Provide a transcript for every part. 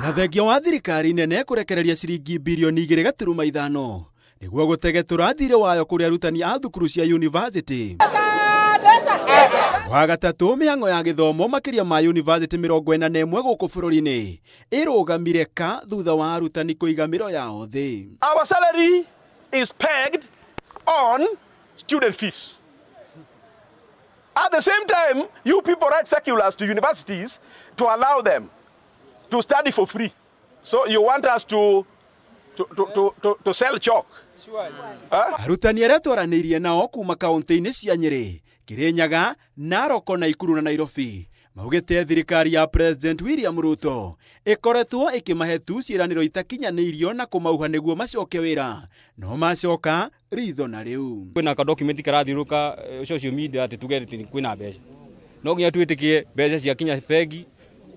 Na thengia wa thirikari nene kũrekereria ciringi birioni 2.5 nĩguo gũtegetũra thirĩ wayo kũrĩ arutani a thukuru cia university. Wa gatatũ, mĩhang'o ya gĩthomo makĩria ma university 41 gũkũ bũrũri-inĩ ĩrũgamire ka thutha wa arutani kũiga mĩro yao thĩ. Our salary is pegged on student fees. At the same time, you people write circulars to universities to allow them to study for free. So you want us to sell chalk? Arutani arĩa twaranĩirie nao kuma kaunti-inĩ cia Nyĩrĩ, Kirinyaga, Narok, Nakuru na Nairobi maugĩte thirikari ya President William Ruto ĩkoretwo ĩkĩmahe tu ciĩranĩro itakinyanĩirio na kũmauha nĩguo macoke wĩra, no macoka ritho na rĩu. Kwĩna ka document karathiũrũka social media atĩ tuge atĩ kwĩna mbeca, no nginya twĩtĩkie mbeca ciakinya bengi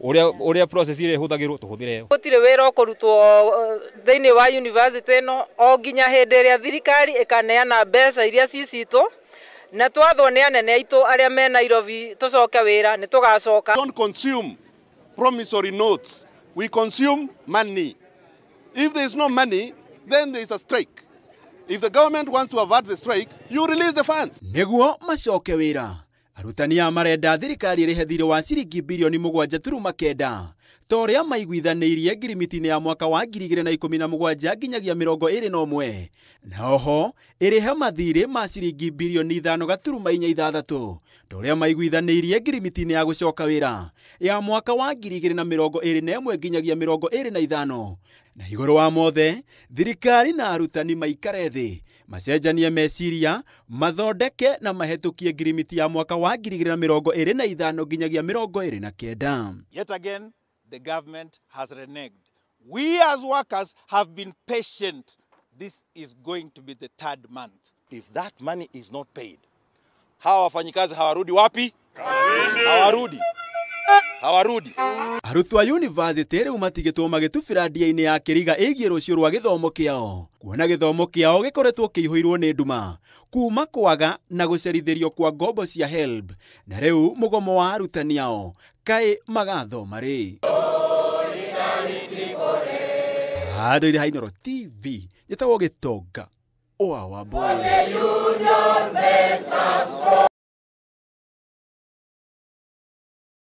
ũrĩa process ĩrĩa ĩhũthagĩrwo tũhũthĩre ĩyo. Gũtirĩ wĩra ũkũrutwo thĩinĩ wa university ĩno o nginya hĩndĩ ĩrĩa thirikari ĩkaneana mbeca iria ci citũ, na twathwo nĩ anene aitũ arĩa me Nairobi tũcoke wĩra nĩ tũgacoka. Don't consume promissory notes, we consume money. If there is no money, then there is a strike. If the government wants to avert the strike, you release the funds. Nĩguo macoke wĩra, arutani aya marenda thirikari ĩrĩhe thirĩ wa ciringi birioni 7.9 ta ũrĩa maiguithanĩirie ngirimiti-inĩ ya mwaka wa 2017 nginyagia 21, na oho ĩrĩhe mathirĩ ma ciringi birioni 5.46 ta ũrĩa maiguithanĩirie ngirimiti-inĩ ya gũcoka wĩra ya mwaka wa 2021 nginyagia 25. Na igũrũ wa mothe, thirikari na arutani maikare thĩ macenjanie meciria, mathondeke na mahetũkie ngirimiti ya mwaka wa 2025 nginyagia 29. Yet again, the government has reneged. We as workers have been patient. This is going to be the third month. If that money is not paid, hawa wafanyikazi hawarudi wapi? Hawarudi. Hawarudi. Arutwo a university rĩu matigĩtwo magĩtubĩra ndia-inĩ ya kĩriga ĩgiĩ rũciũ rwa gĩthomo kĩao, kuona gĩthomo kĩao gĩkoretwo kĩihũirwo nĩ nduma kuma kwaga na gũcerithĩrio kwa ngombo cia HELB, na rĩu mũgomo wa arutani ao kaĩ magathoma rĩ. Handũ-inĩ ha Inooro TV njĩtagwo Gĩtonga wa Wambũi.